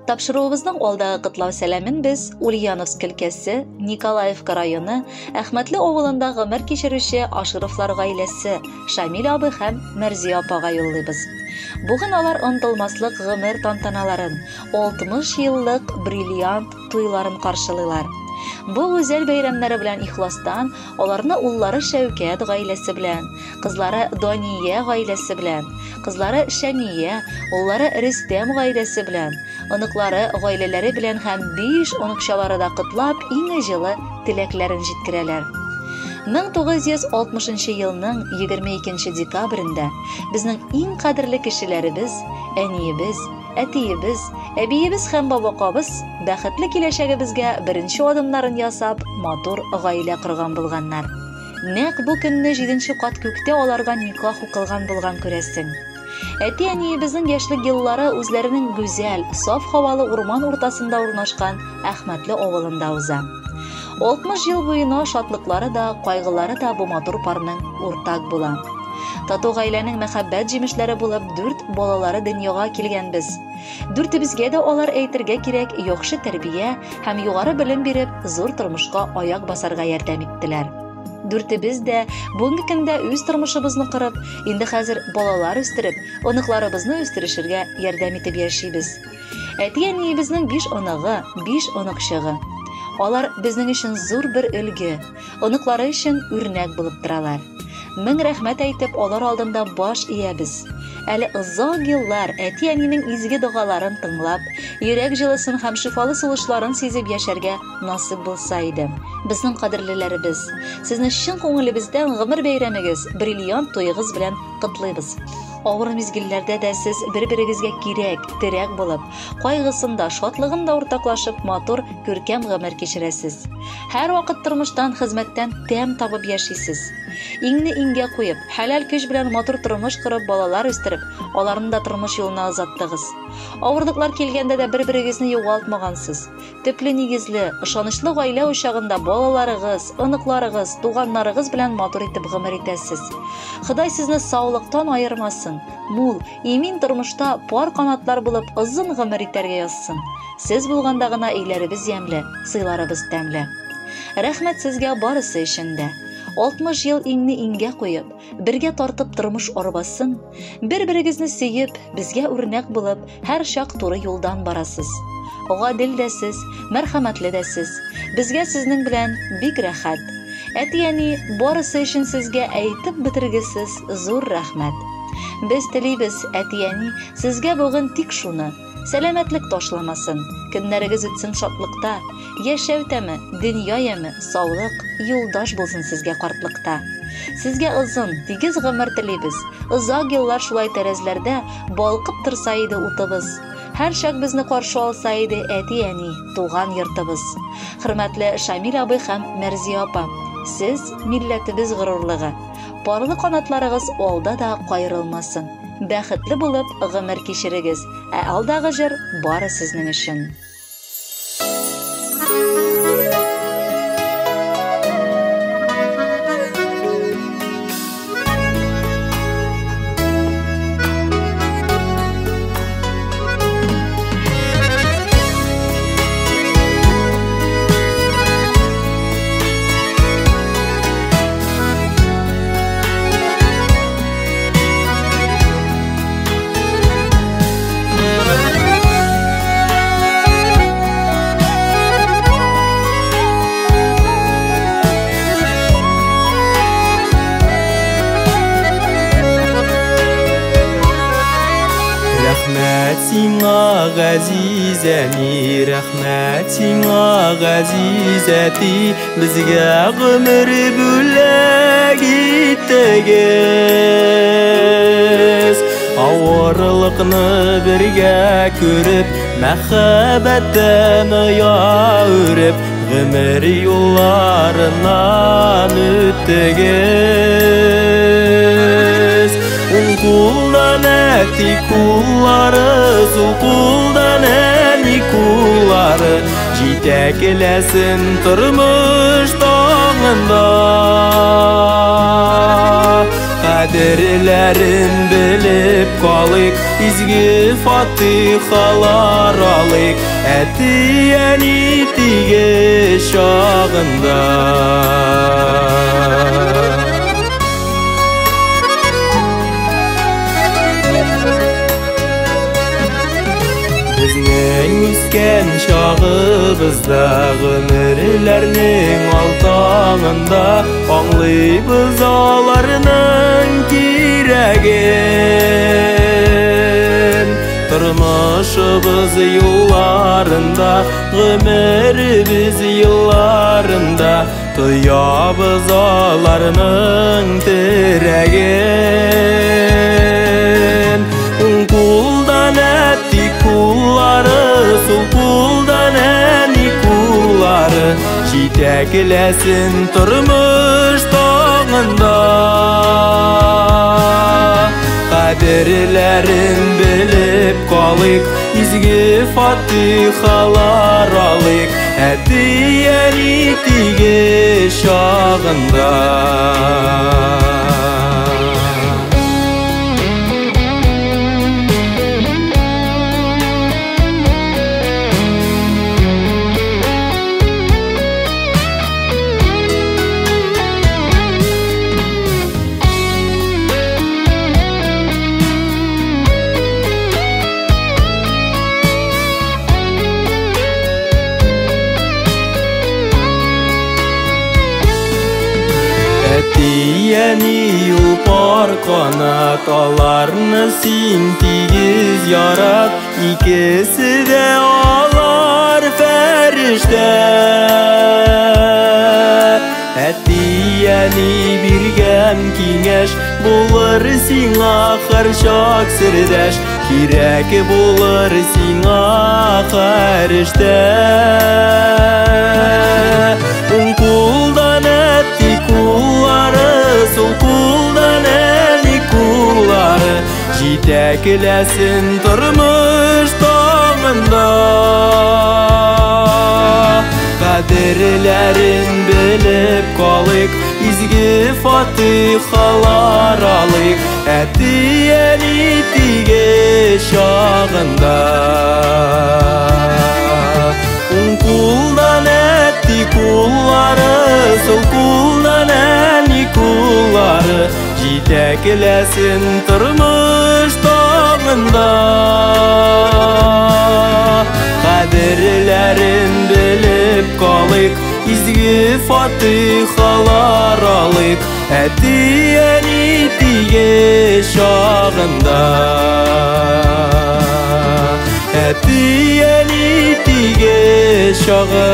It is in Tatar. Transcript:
Тапшыруыбызның алдагы котлау сәламен без Ульяновск өлкәсе, Николаевка районы, Әхмәтле авылында гомер кичерүче Ашировлар гаиләсе, Шамил абый һәм Мәрзия апага юллыйбыз. Бүген алар онытылмаслык гомер тантаналарын, 60 еллык бриллиант туйларын каршылыйлар. Бу гүзәл бәйрәмнәре белән ихластан аларны уллары Шәүкәт гаиләсе белән, кызлары Дания гаиләсе белән, кызлары Шәмия, уллары Рөстәм гаиләсе белән, оныклары гаиләләре белән һәм 5 оныкчалары да котлап, иң җылы теләкләрен җиткерәләр. 1960 елның 22 декабрендә безнең иң кадерле кешеләребез, әниебез, әтиебез, әбиебез һәм бабакабыз бәхетле киләчәгебезгә беренче адымнарын ясап, матур гаилә корган булганнар. Нәкъ бу көнне 7 кат күктә аларга никах укылган булган күрәсең. Әти-әниебезнең яшьлек еллары үзләренең гүзәл, саф һавалы урман уртасында урнашкан Әхмәтле авылында уза. 60 ел буена шатлыклары да, кайгылары да бу матур парның уртак була. Тату гаиләнең мәхәббәт җимешләре булып 4 балалары дөньяга килгәнбез. Дүртебезгә дә алар әйтергә кирәк, яхшы тәрбия һәм югары белем биреп, зур тормышка аяк басарга ярдәм иттеләр. Дүртебез дә бүгенге көндә үз тормышыбызны корып, инде хәзер балалар үстереп, оныкларыбызны үстерешергә ярдәм итеп яшибез. Әти-әниебезнең 5 оныгы, 5 оныкчыгы. Алар безнең өчен зур бер өлге, оныклары өчен үрнәк булып торалар. Мең рәхмәт әйтеп, алар алдында баш иябез. Әле озак еллар әти-әнинең изге догаларын тыңлап, йөрәк җылысын һәм шифалы сулышларын сизеп яшәргә насыйп булса иде. Безнең кадерлеләребез, сезне чын күңелебездән гомер бәйрәмегез, бриллиант туегыз белән котлыйбыз. Авыр мизгелләрдә дә сез бер-берегезгә кирәк, терәк булып, кайгысын да, шатлыгын да уртаклашып, матур, күркәм гомер кичерәсез. Һәр вакыт тормыштан, хезмәттән тәм табып яшисез. Иңне иңгә куеп, хәләл көч белән матур тормыш корып, балалар үстереп, аларны да тормыш юлына озаттыгыз. Авырлыклар килгәндә дә бер-берегезне югалтмагансыз. Төпле нигезле, ышанычлы гаилә учагында балаларыгыз, оныкларыгыз, туганнарыгыз белән матур итеп гомер итәсез. Ходай сезне саулыктан аермасын, мул, имин тормышта пар канатлар булып озын гомер итәргә язсын. Сез булганда гына өйләребез ямьле, сыйларыбыз тәмле. Рәхмәт сезгә барысы өчен дә. 60 ел иңне иңгә куеп, бергә тартып тормыш арбасын, бер-берегезне сөеп, безгә үрнәк булып, һәр чак туры юлдан барасыз. Гадел дә сез, мәрхәмәтле дә сез. Безгә сезнең белән бик рәхәт. Әти-әни, барысы өчен сезгә әйтеп бетергесез зур рәхмәт. Без телибез, әти-әни, сезгә бүген тик шуны: сәламәтлек ташламасын, көннәрегез үтсен шатлыкта, яшәү тәме, дөнья яме, саулык, юлдаш булсын сезгә картлыкта. Сезгә озын, тигез гомер телибез. Озак еллар шулай тәрәзләрдә балкып торса иде утыбыз. Һәр чак безне каршы алса иде әти-әни, туган йортыбыз. Хөрмәтле Шамил абый һәм Мәрзия апа, сез милләтебез горурлыгы. Парлы канатларыгыз алда да кайрылмасын. Бәхетле булып гомер кичерегез. Ә алдагы җыр бары сезнең өчен. Рәхмәт сиңа, газиз әни, рәхмәт сиңа, газиз әти, безгә гомер бүләк иттегез. Авырлыкны бергә күреп, мәхәббәттән оя үреп, гомер юлларыннан үттегез. Уң кулдан әти куллары, сул кулдан әни куллары, җитәкләсен тормыш таңында. Кадерләрен белеп калыйк, изге фатихалар алыйк, әти-әни тигез чагында. Безнең үскән чагыбызда, гомерләрнең алтаңында, аңлыйбыз аларның кирәген. Тормышыбыз юлларында, гомеребез елларында, тоябыз аларның терәген. Уң кулдан әти куллары, сул кулдан әни куллары, җитәкләсен тормыш таңында. Кадерләрен белеп калыйк, изге фатихалар алыйк, әти-әни тигез чагында. Әти-әни ул пар канат, аларны син тигез ярат, икесе дә алар фәрештә. Әти-әни биргән киңәш булыр сиңа һәрчак сердәш, кирәк булыр сиңа һәр эштә. Уң кулдан әти куллары, сул кулдан әни куллары, җитәкләсен тормыш таңында. Кадерләрен белеп калыйк, изге фатихалар алыйк, әти-әни тигез чагында. Уң кулдан әти куллары, сул кулдан әни куллары, җитәкләсен тормыш таңында. Кадерләрен белеп калыйк, изге фатихалар алыйк, әти-әни тигез чагында. Әти-әни тигез чагында.